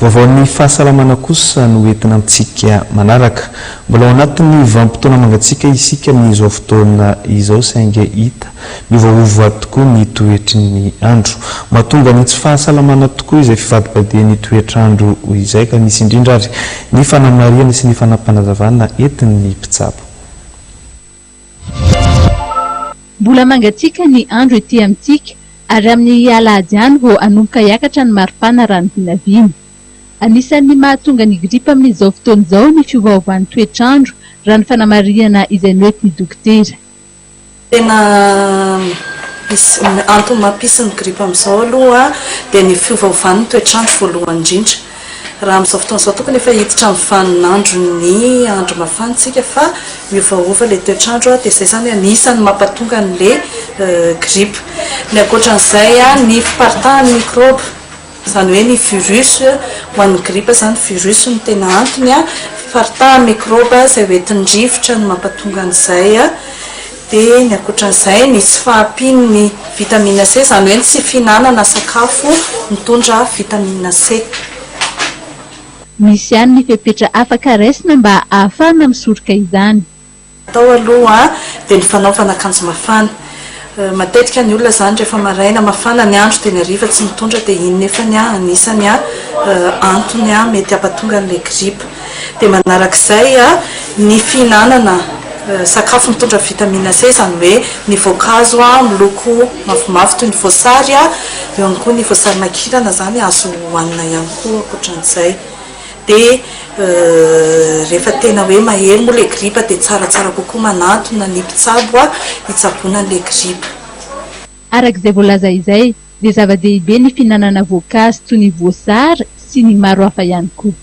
Vaovaon'ny fahasalamana kosa no entina amintsika manaraka. Mbola ao anatin'ny vanim-potoana mangatsiaka isika amin'izao fotoana izao saingy hita miovaova tokoa ny toetry ny andro. Mahatonga ny tsy fahasalamana tokoa izay fivadibadihan'ny toetr'andro izay ka misy indrindra ary ny fanamarihana sy ny fanampanazavana entin'ny mpitsabo. Mbola mangatsiaka ny andro ety amintsika ary amin'ny alahady ihany vao hanomboka hiakatra ny maripana raha ny vinavina. Anisan'ny mahatonga ny gripa amin'izao fotoana izao ny fiovaovan'ny toetr'andro raha ny fanamarihana izay noentin'ny dokotera. Tena misy antony mampisy ny gripa amin'izao aloha dia ny fiovaovan'ny toetr'andro voalohany indrindra. Raha amin'izao fotoana izao tokony efa hiditra amin'ny vaninandron'ny andro mafana isika fa miovaova ilay toetr'andro dia izay izany anisan'ny mampatonga an'ilay gripa. Ny ankoatran'izay ny fiparitahan'ny mikraoba, izany hoe ny virus, ho an'ny gripa izany virus no tena antony, fiparitahan'ny mikraoba izay hoentin'ny rivotra no mampatonga an'izay. Dia ny ankoatran'izay ny tsy fahampian'ny vitamine C, izany hoe ny tsy fihinanana sakafo mitondra vitamine C. Misy ihany ny fepetra afaka raisina mba ahafahana misoroka izany. Atao aloha dia ny fanaovana akanjo mafana. Matetika ny olona izany rehefa maraina mafana ny andro dia ny hariva tsy mitondra dia iny nefany anisany antony mety hampatonga an'ilay gripa. Dia manarak'izay ny fihinanana sakafo mitondra vitamine C, izany hoe ny voankazo miloko mavomavo toy ny voasary, eo ihany koa ny voasary makirana izany azo hohanina ihany koa ankoatran'izay. Dia rehefa tena hoe mahery moa ilay gripa dia tsaratsara kokoa manantona ny mpitsabo hitsaboana an'ilay gripa. Araka izay voalaza izay dia zava-dehibe ny fihinanana voankazo toy ny voasary sy ny maro hafa ihany koa.